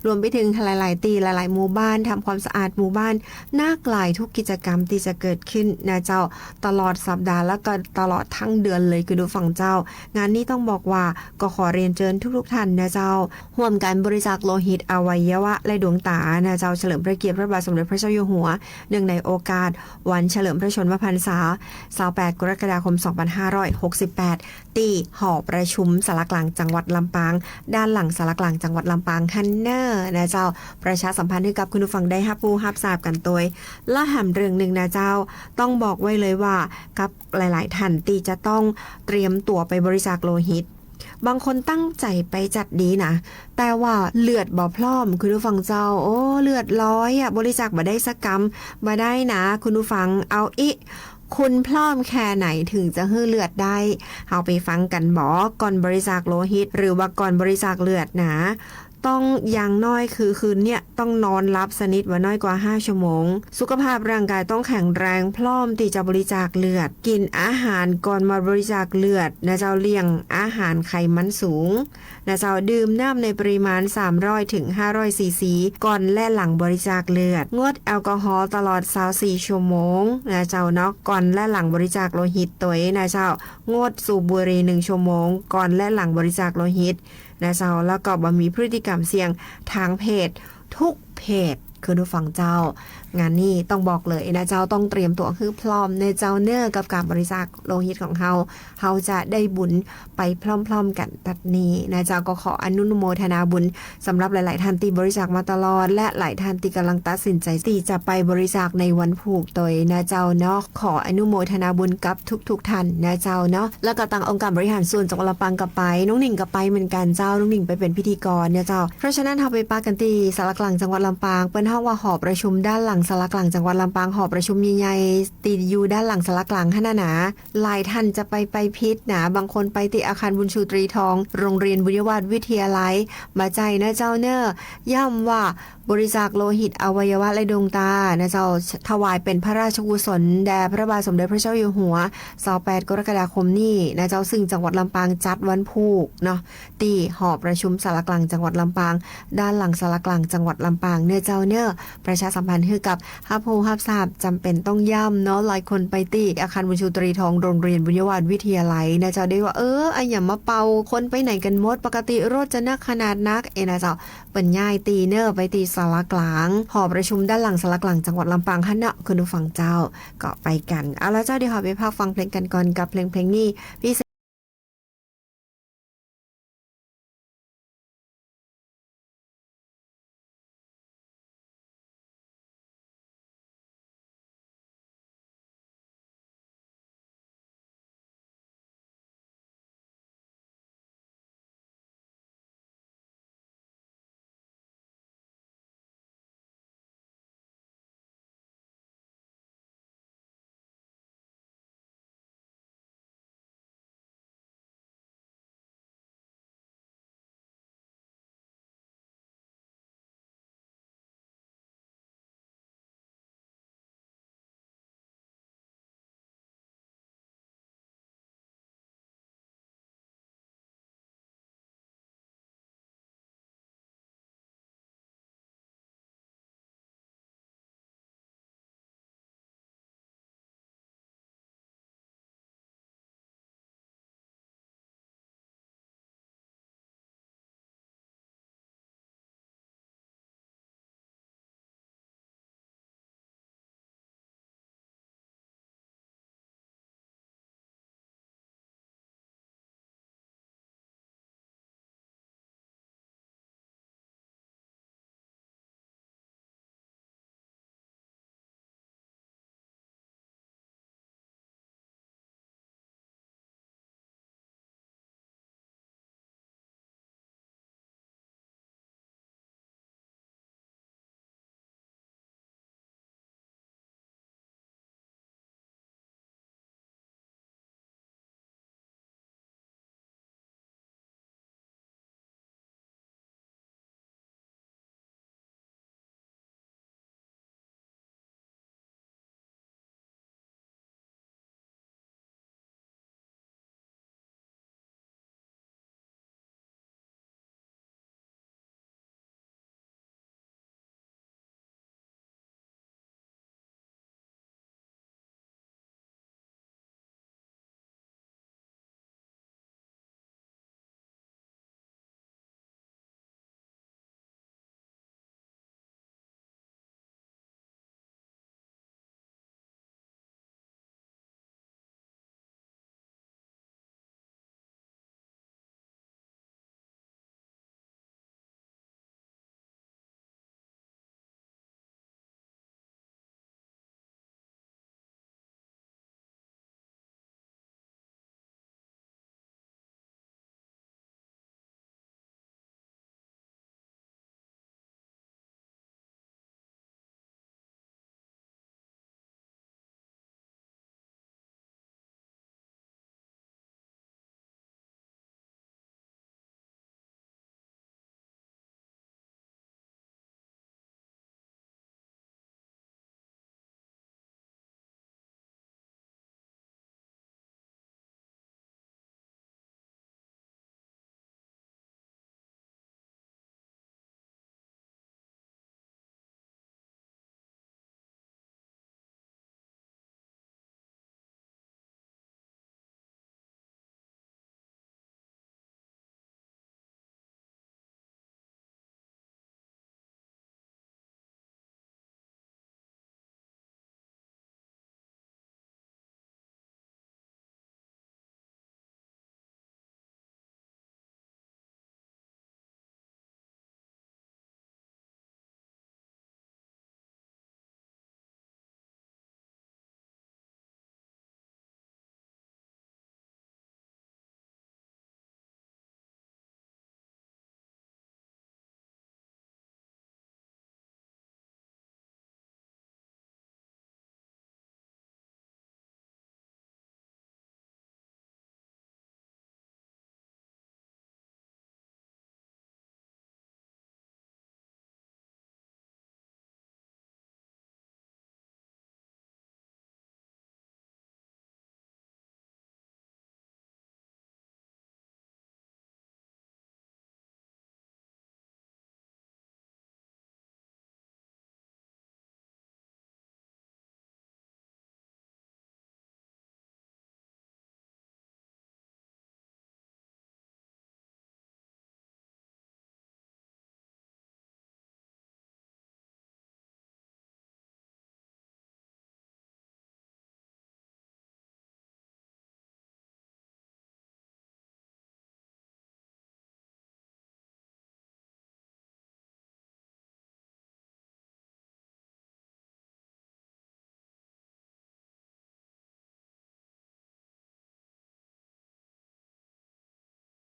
รวมไปเถิงหลายๆ ตี้ หลายๆ หมู่บ้าน ทำความสะอาดหมู่บ้าน นักหลายทุกกิจกรรมตี้จะเกิดขึ้นนะเจ้า ตลอดสัปดาห์ แล้วก็ตลอดทั้งเดือนเลย คุณผู้ฟังเจ้า งานนี้ต้องบอกว่า ก็ขอเรียนเจิญทุกๆ ท่านนะเจ้า ฮ่วมกั๋นบริจาคโลหิต อวัยวะ และดวงต๋านะเจ้า เฉลิมพระเกียรติพระบาทสมเด็จพระเจ้าอยู่หัว เนื่องในโอกาสวันเฉลิมพระชนมพรรษา ซาวแปด กรกฎาคม สองพันห้าร้อยหกสิบแปด ตี้หอประชุมศาลากลางจังหวัดลำปาง ด้านหลังศาลากลางจังหวัดลำปางหั้นเน่อนะเจ้า ประชาสัมพันธ์หื้อกับคุณผู้ฟังได้ฮับฮู้ฮับทราบกั๋นตวย และแหมเรื่องนึ่งนะเจ้า ต้องบอกไว้เลยว่า กับหลายๆ ท่านตี้จะต้องเตรียมตั๋วไปบริจาคโลหิต บางคนตั้งใจ๋ไปจัดดีนะ แต่ว่าเลือดบ่พร้อม คุณผู้ฟังเจ้า โอ้ เลือดน้อยอะ บริจาคบ่ได้สักกำ บ่ได้นะ คุณผู้ฟัง เอาอิ คุณพร้อมแค่ไหนเถิงจะหื้อเลือดได้ เฮาไปฟังกั๋นบ่ ก่อนบริจาคโลหิต หรือว่าก่อนบริจาคเลือดนะ ต้องอย่างน้อยคือคืนเนี่ยต้องนอนหลับสนิทบ่น้อยกว่าห้าชั่วโมง สุขภาพร่างกายต้องแข็งแรงพร้อมตี้จะบริจาคเลือด กิ๋นอาหารก่อนมาบริจาคเลือดนะเจ้า เลี่ยงอาหารไขมันสูงนะเจ้า ดื่มน้ำในปริมาณ สามร้อยถึงห้าร้อยซีซี ก่อนและหลังบริจาคเลือด งดแอลกอฮอล์ตลอดซาวสี่ชั่วโมงนะเจ้าเนาะ ก่อนและหลังบริจาคโลหิตตวยนะเจ้า งดสูบบุหรี่หนึ่งชั่วโมง ก่อนและหลังบริจาคโลหิต นะเจ้า แล้วก็บ่มีพฤติกรรมเสี่ยงทางเพศทุกเพศ คุณผู้ฟังเจ้า งานนี้ต้องบอกเลยนะเจ้า ต้องเตรียมตั๋วหื้อพร้อมนะเจ้าเน่อ กับก๋านบริจาคโลหิตของเฮา เฮาจะได้บุญไปพร้อมๆ กั๋นตัดนี้นะเจ้า ก็ขออนุโมทนาบุญสำหรับหลายๆ ท่านตี้บริจาคมาตลอด และหลายท่านตี้ก่ำลังตัดสินใจ๋ตี้จะไปบริจาคในวันพูกตวยนะเจ้าเนาะ ขออนุโมทนาบุญกับทุกๆ ท่านนะเจ้าเนาะ แล้วก็ตางองค์การบริหารส่วนจังหวัดลำปางก็ไป น้องหนิงก็ไปเหมือนกั๋นเจ้า น้องหนิงไปเป๋นพิธีกรเนี่ยเจ้า เพราะฉะนั้นเฮาไปปะกั๋นตี้ศาลากลางจังหวัดลำปาง เปิ้นฮ้องว่าหอประชุมด้านหลังศาลากลางจังหวัดลำปาง หอประชุมใหญ่ๆ ตี้อยู่ด้านหลังศาลากลางหั้นนานา หลายท่านจะไปไปผิดนะ บางคนไปตี้อาคารบุญชูตรีทอง โรงเรียนบุญยวาสวิทยาลัย บ่ใจ้นะเจ้าเน่อ ย้ำว่า บริจาคโลหิตอวัยวะและดวงต๋านะเจ้า ถวายเป๋นพระราชกุศลแด่พระบาทสมเด็จพระเจ้าอยู่หัว ซาวแปด กรกฎาคมนี้นะเจ้า ซึ่งจังหวัดลำปางจัดวันพูกเนาะ ตี้หอประชุมศาลากลางจังหวัดลำปาง ด้านหลังศาลากลางจังหวัดลำปางเน่อเจ้าเน่อ ประชาสัมพันธ์หื้อกับฮับฮู้ฮับทราบ จ๋ำเป๋นต้องย้ำเนาะ หลายคนไปตี้อาคารบุญชูตรีทอง โรงเรียนบุญยวาสวิทยาลัยนะเจ้า ได้ว่า เออ อะหยังมาเป่า คนไปไหนกั๋นหมด ปกติรถจะนักขนาดนัก เอนะเจ้า เปิ้นย้ายตี้เน่อ ไปตี้ศาลากลาง หอประชุมด้านหลังศาลากลางจังหวัดลำปางหั้นเนาะ คุณผู้ฟังเจ้า ก็ไปกั๋น เอาละเจ้า เดี๋ยวเฮาไปพักฟังเพลงกั๋นก่อน กับเพลงเพลงนี้ พิเศษ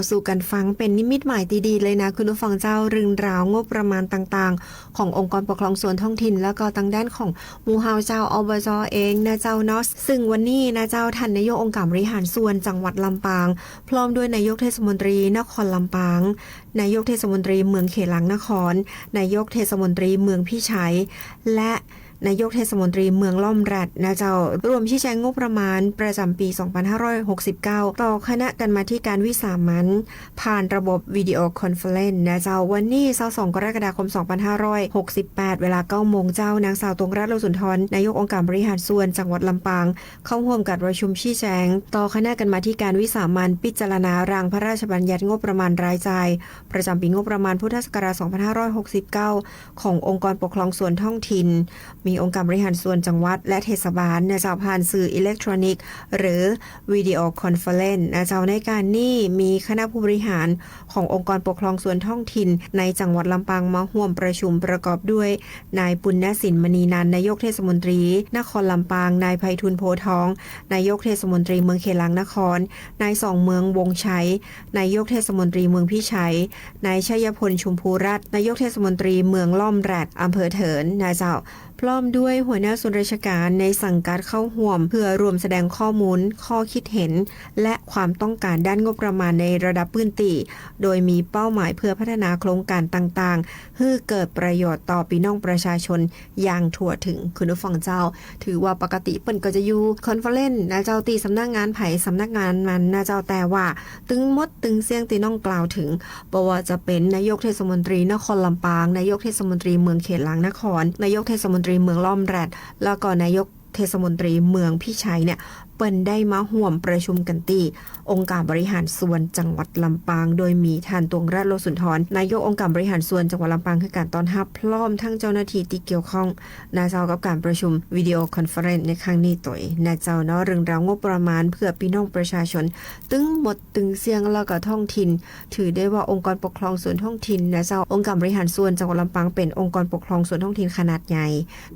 สู่กั๋นฟังเป๋นนิมิตหมายตี้ดีเลยนะคุณผู้ฟังเจ้า เรื่องราวงบประมาณต่างๆ ขององค์กรปกครองส่วนท้องถิ่น แล้วก็ตางด้านของหมู่เฮาเจ้า อบจ. เองนะเจ้าเนาะ ซึ่งวันนี้นะเจ้า ท่านนายกองค์การบริหารส่วนจังหวัดลำปาง พร้อมด้วยนายกเทศมนตรีนครลำปาง นายกเทศมนตรีเมืองเขลังนคร นายกเทศมนตรีเมืองพิชัย และนายกเทศมนตรีเมืองล่อมแร็ดนะเจ้า ร่วมชี้แจงงบประมาณประจ๋ำปี๋ สองปันห้าร้อยหกสิบเก้า ต่อคณะกรรมาธิการวิสามัญ ผ่านระบบวิดีโอคอนเฟอเรนซ์นะเจ้า วันนี้ ซาวสอง กรกฎาคม สองปันห้าร้อยหกสิบแปด เวลา เก้าโมงเจ้า นางสาว ตวงรัตน์ โลสุนทร นายกองค์การบริหารส่วนจังหวัดลำปาง เข้าฮ่วมกั๋นประชุมชี้แจง ต่อคณะกรรมาธิการวิสามัญพิจารณาร่างพระราชบัญญัติงบประมาณรายจ่าย ประจ๋ำปี๋งบประมาณพุทธศักราช สองปันห้าร้อยหกสิบเก้า ขององค์กรปกครองส่วนท้องถิ่น มีองค์การบริหารส่วนจังหวัดและเทศบาลนะเจ้า ผ่านสื่ออิเล็กทรอนิกส์ หรือวิดีโอคอนเฟอเรนซ์นะเจ้า ในก๋านนี้มีคณะผู้บริหารขององค์กรปกครองส่วนท้องถิ่นในจังหวัดลำปางมาฮ่วมประชุม ประกอบด้วยนายปุณณสิน มณีนันท์ นายกเทศมนตรีนครลำปาง นายไพฑูรย์ โพธิ์ทอง นายกเทศมนตรีเมืองเขลังนคร นายส่องเมือง วงศ์ชัย นายกเทศมนตรีเมืองพิชัย นายชัยพล ชุมภูรัตน์ นายกเทศมนตรีเมืองล่อมแร็ด อำเภอเถินนะเจ้า พร้อมด้วยหัวหน้าส่วนราชการในสังกัดเข้าฮ่วม เพื่อร่วมแสดงข้อมูล ข้อคิดเห็น และความต้องการด้านงบประมาณในระดับพื้นตี้ โดยมีเป้าหมายเพื่อพัฒนาโครงก๋านต่างๆ หื้อเกิดประโยชน์ต่อปี้น้องประชาชนอย่างทั่วถึง คุณผู้ฟังเจ้า ถือว่าปกติเปิ้นก็จะอยู่คอนเฟอเรนซ์นะเจ้า ตี้สำนักงานใผสำนักงานมันนะเจ้า แต่ว่าตึงหมดตึงเสี้ยงตี้น้องกล่าวเถิง บ่ว่าจะเป๋นนายกเทศมนตรีนครลำปาง นายกเทศมนตรีเมืองเขลังนคร นายกเทศมนตรีเมืองล่อมแร็ด แล้วก็นายกเทศมนตรีเมืองพิชัยเนี่ย เปิ้นได้มาฮ่วมประชุมกั๋นตี้องค์การบริหารส่วนจังหวัดลำปาง โดยมีท่าน ตวงรัตน์ โลสุนทร นายกองค์การบริหารส่วนจังหวัดลำปาง หื้อก๋านต้อนฮับ พร้อมทั้งเจ้าหน้าตี้ตี้เกี่ยวข้องนะเจ้า กับก๋านประชุมวิดีโอคอนเฟอเรนซ์ในครั้งนี้ตวยนะเจ้าเนาะ เรื่องราวงบประมาณเพื่อปี้น้องประชาชน ตึงหมดตึงเสี้ยงแล้วก็ท้องถิ่น ถือได้ว่าองค์กรปกครองส่วนท้องถิ่นนะเจ้า องค์การบริหารส่วนจังหวัดลำปางเป๋นองค์กรปกครองส่วนท้องถิ่นขนาดใหญ่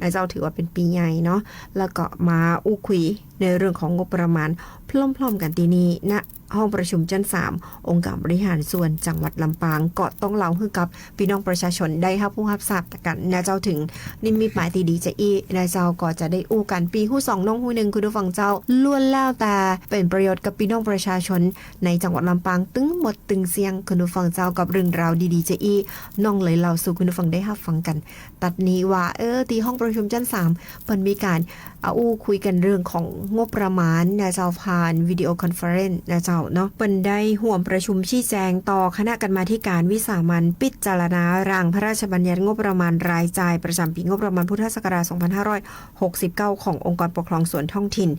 นะเจ้า ถือว่าเป๋นปี๋ใหญ่เนาะ แล้วก็มาอู้คุยในเรื่องของงบประมาณพร้อมๆ กั๋นตี้นี่ ณ ห้องประชุมชั้นสาม องค์การบริหารส่วนจังหวัดลำปาง ก็ต้องเล่าหื้อกับปี้น้องประชาชนได้ฮับฮู้ฮับทราบกั๋นนะเจ้า เถิงนิมิตหมายตี้ดีจาอี้นะเจ้า ก็จะได้อู้กั๋น ปี้ฮู้สองน้องฮู้หนึ่ง คุณผู้ฟังเจ้า ล้วนแล้วแต่เป๋นประโยชน์กับปี้น้องประชาชน ในจังหวัดลำปางตึงหมดตึงเสี้ยง คุณผู้ฟังเจ้า กับเรื่องราวดีๆ จาอี้ น้องเลยเล่าสู่คุณผู้ฟังได้ฮับฟังกั๋น ตัดนี้ว่า เออ ตี้ห้องประชุมชั้นสาม เปิ้นมีก๋าน อ่า อู้คุยกั๋นเรื่องของงบประมาณนะเจ้า ผ่านวิดีโอคอนเฟอเรนซ์นะเจ้าเนาะ เปิ้นได้ฮ่วมประชุมชี้แจงต่อคณะกรรมาธิการวิสามัญพิจารณาร่างพระราชบัญญัติงบประมาณรายจ่ายประจ๋ำปี๋งบประมาณพุทธศักราช สองปันห้าร้อย หกสิบเก้า ขององค์กรปกครองส่วนท้องถิ่น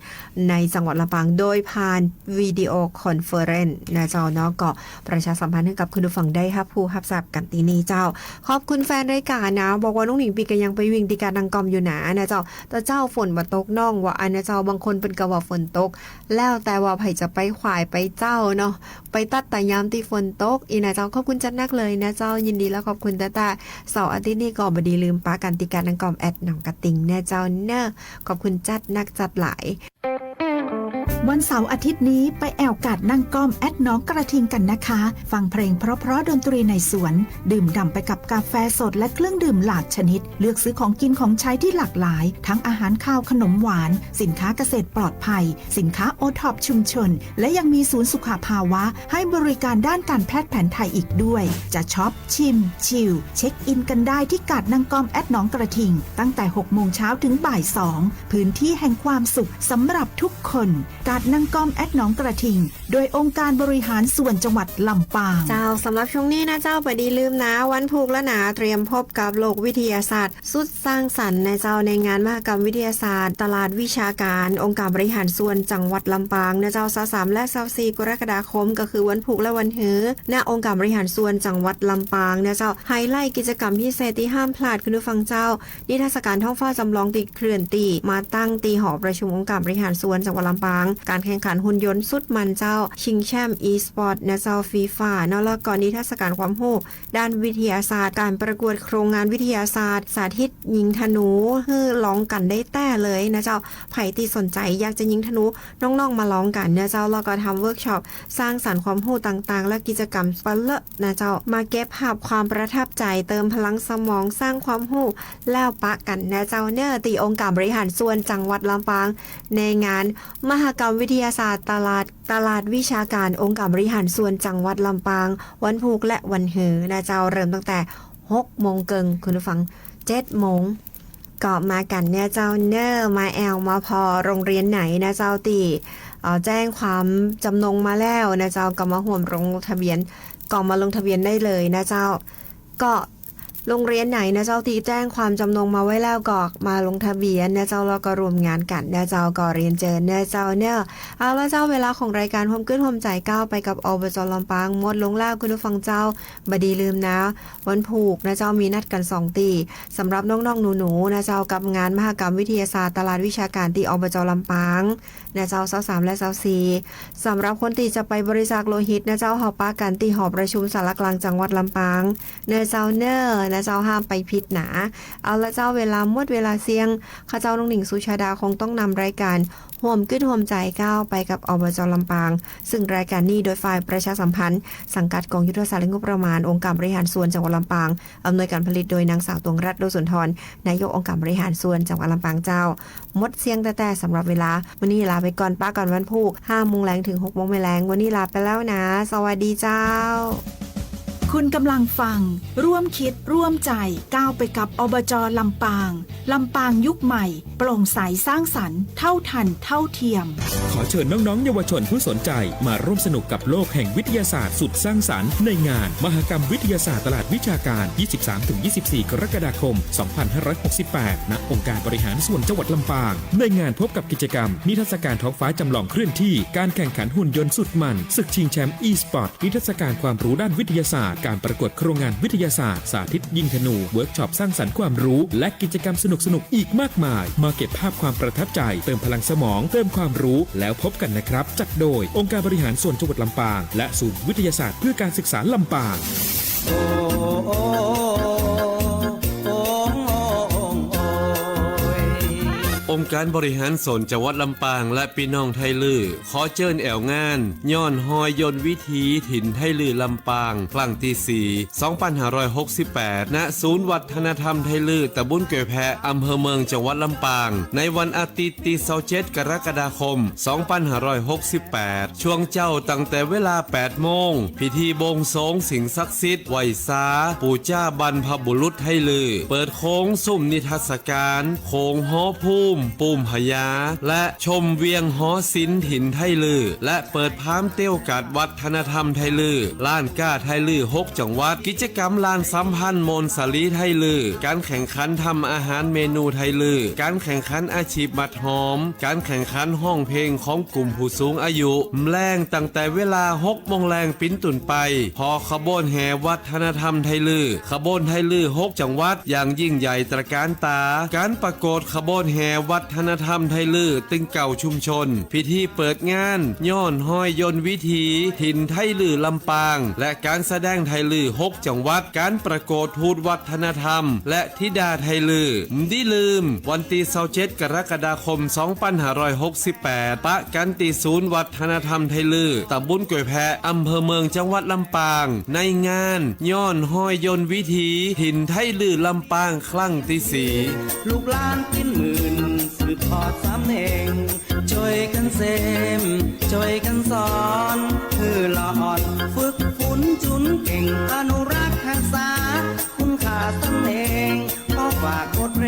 ในจังหวัดลำปาง โดยผ่านวิดีโอคอนเฟอเรนซ์นะเจ้าเนาะ ก็ประชาสัมพันธ์หื้อกับคุณผู้ฟังได้ฮับฮู้ฮับทราบกั๋นตี้นี่เจ้า ขอบคุณแฟนรายก๋านนะ บอกว่าน้องหนิงปี้ก็ยังไปวิ่งตี้ก๋าดนางกอมอยู่หนานะเจ้า แต่เจ้าฝนบ่ตกน้องว่าอั้นนะเจ้า บางคนเปิ้นก็ว่าฝนตก แล้วแต่ว่าใผจะไปขวายไปเจ๊าเนาะ ไปตั๊ดตะยามตี้ฝนตก อี้นะเจ้า ขอบคุณจัดนักเลยนะเจ้า ยินดีและขอบคุณแต๊ๆ เสาร์อาทิตย์นี้ก็บ่ดีลืมปะกั๋นตี้ก๋าดนางกอมแอดหนองกระทิงนะเจ้าเนอะ ขอบคุณจัดนักจัดหลาย วันเสาร์อาทิตย์นี้ไปแอ่วก๋าดนางกอมแอดหนองกระทิงกั๋นนะคะ ฟังเพลงเพราะๆ ดนตรีในสวน ดื่มด่ำไปกับกาแฟสดและเครื่องดื่มหลากชนิด เลือกซื้อของกินของใช้ที่หลากหลาย ทั้งอาหารคาวขนมหวาน สินค้าเกษตรปลอดภัย สินค้าโอท็อปชุมชน และยังมีศูนย์สุขภาวะ ให้บริการด้านการแพทย์แผนไทยอีกด้วย จะช็อป ชิม ชิล เช็คอินกันได้ที่ก๋าดนางกอมแอดหนองกระทิง ตั้งแต่ หกโมงเช้าถึงบ่ายสอง พื้นที่แห่งความสุขสำหรับทุกคน ก๋าดนางกอมแอดหนองกระทิง โดยองค์การบริหารส่วนจังหวัดลำปาง เจ้า สำหรับช่วงนี้นะเจ้า บ่ดีลืมนะ วันพูกแล้วนะ เตรียมพบกับโลกวิทยาศาสตร์ สุดสร้างสรรค์นะเจ้า ในงานมหกรรมวิทยาศาสตร์ ตลาดวิชาการ องค์การบริหารส่วนจังหวัดลำปางนะเจ้า ซาวสาม และ ซาวสี่ กรกฎาคม ก็คือวันพูกและวันฮือ ณ องค์การบริหารส่วนจังหวัดลำปางนะเจ้า ไฮไลท์กิจกรรมพิเศษตี้ห้ามพลาด คุณผู้ฟังเจ้า นิทรรศการท้องฟ้าจำลองตี้เคลื่อนตี้มาตั้งตี้หอประชุมองค์การบริหารส่วนจังหวัดลำปาง ก๋านแข่งขันหุ่นยนต์สุดมันเจ้า ชิงแชมป์อีสปอร์ตนะเจ้า ฟีฟา เนาะ แล้วก็นิทรรศการความฮู้ด้านวิทยาศาสตร์ ก๋านประกวดโครงงานวิทยาศาสตร์ สาธิตยิงธนู หื้อลองกั๋นได้แต๊เลยนะเจ้า ใผตี้สนใจ๋อยากจะยิงธนู น้องๆ มาลองกั๋นนะเจ้า แล้วก็ทำเวิร์กช็อป สร้างสรรค์ความฮู้ต่างๆ และกิจกรรมปะเลอะนะเจ้า มาเก็บภาพความประทับใจ๋ เติมพลังสมอง สร้างความฮู้ แล้วปะกั๋นนะเจ้าเน่อ ตี้องค์การบริหารส่วนจังหวัดลำปาง ในงานมหกรรมวิทยาศาสตร์ตลาด ตลาดวิชาการองค์การบริหารส่วนจังหวัดลำปาง วันพูกและวันหือนะเจ้า เริ่มตั้งแต่หกโมงเกิ่ง คุณผู้ฟัง เจ็ดโมง ก็มากั๋นเนี่ยเจ้าเน่อ มาแอ่วมาผ่อ โรงเรียนไหนนะเจ้าตี้ เอ่อ แจ้งความจำนงมาแล้วนะเจ้า ก็มาฮ่วมลงทะเบียน ก็มาลงทะเบียนได้เลยนะเจ้า ก็โรงเรียนไหนนะเจ้าตี้แจ้งความจำนงมาไว้แล้วก็มาลงทะเบียนนะเจ้า แล้วก็ร่วมงานกั๋นนะเจ้า ก็เรียนเจิญนะเจ้าเน่อ เอาละเจ้า เวลาของรายการฮ่วมกึ๊ดฮ่วมใจ๋ก้าวไปกับ อบจ. ลำปาง หมดลงแล้วคุณผู้ฟังเจ้า บ่ดีลืมนะ วันพูกนะเจ้า มีนัดกั๋นสองตี้ สำหรับน้องๆ หนูๆ นะเจ้า กับงานมหกรรมวิทยาศาสตร์ตลาดวิชาการตี้ อบจ. ลำปาง นะเจ้า ซาวสามและซาวสี่ สำหรับคนตี้จะไปบริจาคโลหิตนะเจ้า เฮาปะกั๋นตี้หอประชุมศาลากลางจังหวัดลำปาง นะเจ้าเน่อ นะเจ้า ห้ามไปผิดหนา เอาละเจ้า เวลาหมดเวลาเสี้ยง ข้าเจ้าน้องหนิงสุชาดาคงต้องนำรายการฮ่วมกึ๊ดฮ่วมใจ๋ก้าวไปกับ อบจ. ลำปาง ซึ่งรายการนี้โดยฝ่ายประชาสัมพันธ์ สังกัดกองยุทธศาสตร์และงบประมาณ องค์การบริหารส่วนจังหวัดลำปาง อำนวยการผลิตโดยนางสาวตวงรัตน์ โลสุนทร นายกองค์การบริหารส่วนจังหวัดลำปางเจ้า หมดเสี้ยงแต๊ๆ สำหรับเวลา มื้อนี้ลาไปก่อน ปะกั๋นวันพูก ห้าโมงแลงถึงหกโมงแลง วันนี้ลาไปแล้วนะ สวัสดีเจ้า คุณกำลังฟัง ร่วมคิดร่วมใจ ก้าวไปกับ อบจ. ลำปาง ลำปางยุคใหม่ โปร่งใสสร้างสรรค์ เท่าทันเท่าเทียม ขอเชิญน้องๆ เยาวชนผู้สนใจ มาร่วมสนุกกับโลกแห่งวิทยาศาสตร์สุดสร้างสรรค์ ในงานมหกรรมวิทยาศาสตร์ตลาดวิชาการ ยี่สิบสามถึงยี่สิบสี่ กรกฎาคม สองพันห้าร้อยหกสิบแปด ณ องค์การบริหารส่วนจังหวัดลำปาง ในงานพบกับกิจกรรม นิทรรศการท้องฟ้าจำลองเคลื่อนที่ การแข่งขันหุ่นยนต์สุดมัน ศึกชิงแชมป์อีสปอร์ต นิทรรศการความรู้ด้านวิทยาศาสตร์ การประกวดโครงงานวิทยาศาสตร์ สาธิตยิงธนู เวิร์กช็อปสร้างสรรค์ความรู้ และกิจกรรมสนุกๆ อีกมากมาย มาเก็บภาพความประทับใจ เติมพลังสมอง เติมความรู้ แล้วพบกันนะครับ จัดโดยองค์การบริหารส่วนจังหวัดลำปาง และศูนย์วิทยาศาสตร์เพื่อการศึกษาลำปาง องค์การบริหารส่วนจังหวัดลำปาง และปี้น้องไทลื้อ ขอเจิญแอ่วงาน ย้อนฮอยยนต์วิถี ถิ่นไทลื้อลำปาง ครั้งตี้สี่ สองพันห้าร้อยหกสิบแปด ณ ศูนย์วัฒนธรรมไทลื้อ ตำบลกล้วยแพะ อำเภอเมือง จังหวัดลำปาง ในวันอาทิตย์ตี้ซาวเจ็ด กรกฎาคม สองพันห้าร้อยหกสิบแปด ช่วงเจ๊าตั้งแต่เวลาแปดโมง พิธีบวงสรวงสิ่งศักดิ์สิทธิ์ ไหว้สา ปู๋จาบรรพบุรุษไทลื้อ เปิดโขงสุมนิทรรศการ โขงหอภูมิ ปูมพญา และชมเวียงหอศิลป์ถิ่นไทลื้อ และเปิดพามเตี้ยวกัดวัฒนธรรมไทลื้อ ร้านก๊าไทลื้อหกจังหวัด กิจกรรมร้านสัมพันธ์โมนสาลีไทลื้อ ก๋านแข่งขันทำอาหารเมนูไทลื้อ ก๋านแข่งขันอาชีพหมัดหอม ก๋านแข่งขันฮ้องเพลงของกลุ่มผู้สูงอายุ แลงตั้งแต่เวลาหกโมงแลงปิ๋นตุ่นไป ผ่อขบวนแห่วัฒนธรรมไทลื้อ ขบวนไทลื้อหกจังหวัด อย่างยิ่งใหญ่ตระก๋านต๋า ก๋านประโกฏขบวนแห่วัฒนธรรมไทลื้อ ตึงเก้าชุมชน พิธีเปิดงาน ย้อนฮอยยนต์วิถี ถิ่นไทลื้อลำปาง และก๋านแสดงไทลื้อหกจังหวัด ก๋านประโกฏทูตวัฒนธรรม และธิดาไทลื้อ บ่ดีลืม วันตี้ซาวเจ็ด กรกฎาคม สองพันห้าร้อยหกสิบแปด ปะกั๋นตี้ศูนย์วัฒนธรรมไทลื้อ ตำบลกล้วยแพะ อำเภอเมือง จังหวัดลำปาง ในงาน ย้อนฮอยยนต์วิถี ถิ่นไทลื้อลำปาง ครั้งตี้สี่ ลูกหลานตี้หมื่น สืบทอดสำเนียง จ้วยกั๋นเซม จ้วยกั๋นสอน หื้อละอ่อน ฝึกฝนจุนเก่ง อนุรักษ์ฮักษา คุณค่าสำเนียง ขอฝากบทเพล